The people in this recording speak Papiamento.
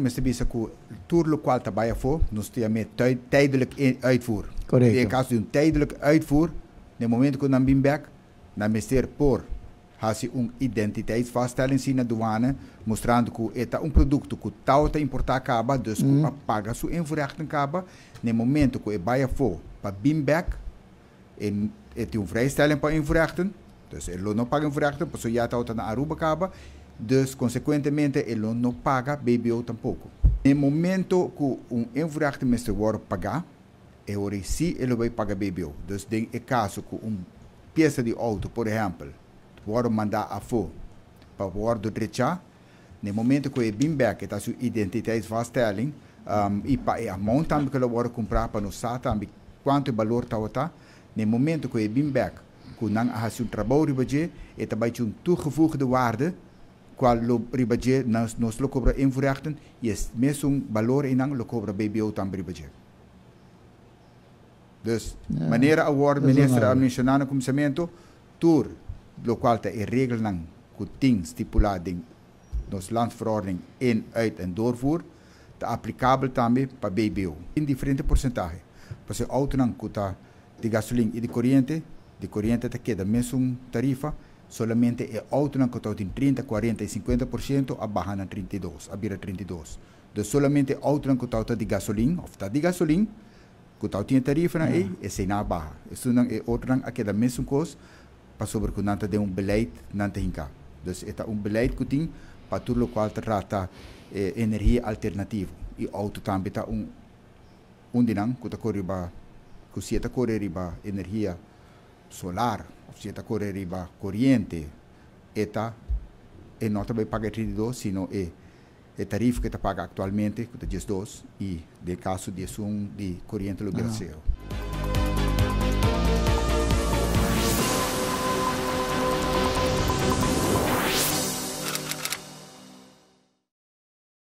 Mester bisa ku tur lokual ta bai afó, nos ta yam'é tijdelijk uitvoer. Korekto. Den kaso di un tijdelijk uitvoer, den momento ku nan bin bèk, nan mester por hasi un identiteitsvaststelling si na douane, mustrando ku e ta un produkto ku tau ta importá kaba, dus ku a paga su invoerrechten kaba. Den momento ku e bai afó pa bin bèk, e tin un vrijstelling pa invoerrechten, dus e lo no paga invoerrechten, pasobra ya tau ta na Aruba kaba, dus konsekuentemente e lo no paga BBO tampoko. Den momento ku un invoerrechten mester wòrdu pagá, e ora sí e lo bai paga BBO. Dus den e kaso ku un piesa di outo, por ehèmpel, wòrdu mandá afó pa wòrdu drechá, na momento ku e bin bèk, e ta su identiteitsvaststelling, i pa e amount tambe ku el a wòrdu kumprá, pa nos sa tambe kuantu e balor ta, na momento ku e bin bèk, ku nan a hasi un trabou riba dje, e ta bai un toegevoegde waarde, kual lo riba dje nos lo kobra invoerrechten i e mesun balor einan lo kobra BBO tambe riba dje. Dus, manera awor minister a menshoná na kuminsamentu, tur lokual ta e regelnan ku tin stipulá den nos landsverordening in, uit en doorvoer, ta aplikabel tambe pa BBO. Den diferente porsentahe. Pasobra outonan ku ta di gasolin i di koriente ta keda mesun tarifa, solamente e outonan ku ta 30, 40 i 50% a baha na 32, a bira 32. Dus solamente outonan ku ta di gasolin, òf ta di gasolin, ku ta tin tarifa na ei, esei nan a baha. Esunnan e otronan a keda mesun kos, pasobra ku nan ta den un beleid nan ta hinká. Dus e ta un beleid ku tin pa tur lokual ta trata energia alternativo. I outo tambe ta un di nan ku ta kore riba, ku si ta kore riba energia solar, òf si ta kore riba koriente, e ta e no ta bai paga 32, sino e tarifa ku ta paga aktualmente, ku ta 12, i den kaso di esun di koriente lo bira 0.